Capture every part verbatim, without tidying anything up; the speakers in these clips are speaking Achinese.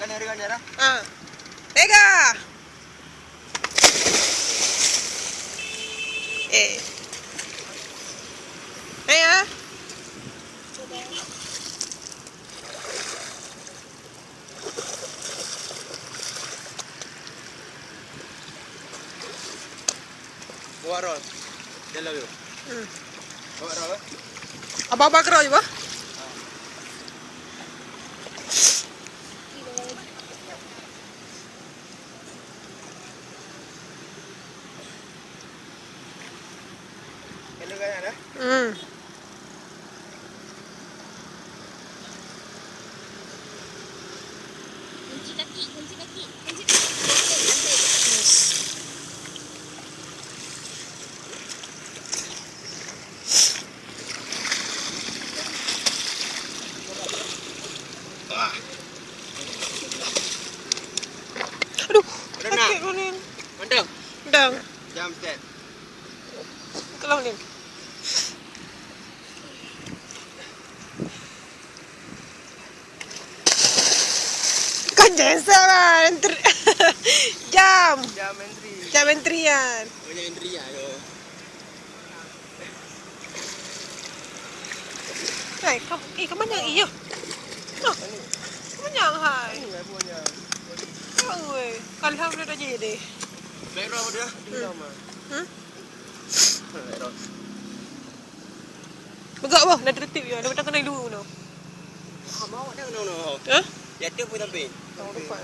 Ah. Tega. Eh. Eh, ah. Bawa roll. Dalam tu. Hmm. Bawa roll, eh? Abang-abang keroy, bah? Kena gaya dah. Hmm. Kunci kaki, kunci kaki, kunci kaki. Yes. Aduh, sakit, Nin. Mantap. Dang. Jam set. Tolong, Nin. Bukan jam set lah, entry. Jam. Jam entry. Jam entry kan. Banyak entry lah tu. Hai, ka, eh, ka manyang, iya. Nah, ka manyang, hai. Ka, weh. Kalah udah dah jadi. Background dia. Hmm. Hmm? Background. Begak boh, dah tertib ya. Dah datang kena dulu no. Ah, mau dah no, no. Hah? Ya, tu pun sampai. Tahu tempat.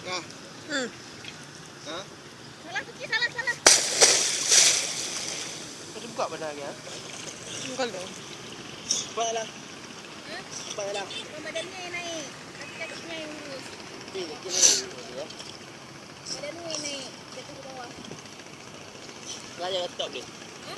Nah. Hmm. Hah? Salah, Suci, salah, salah. Kau buka badan lagi, ha? Bukan dah. Buka lah. Hah? Buka lah. Badan ni naik. Kaki-kakinya yang lurus. Okey, okey, okey, ya. Badan ni naik. Jatuh ke bawah. Lah, ya, stop deh.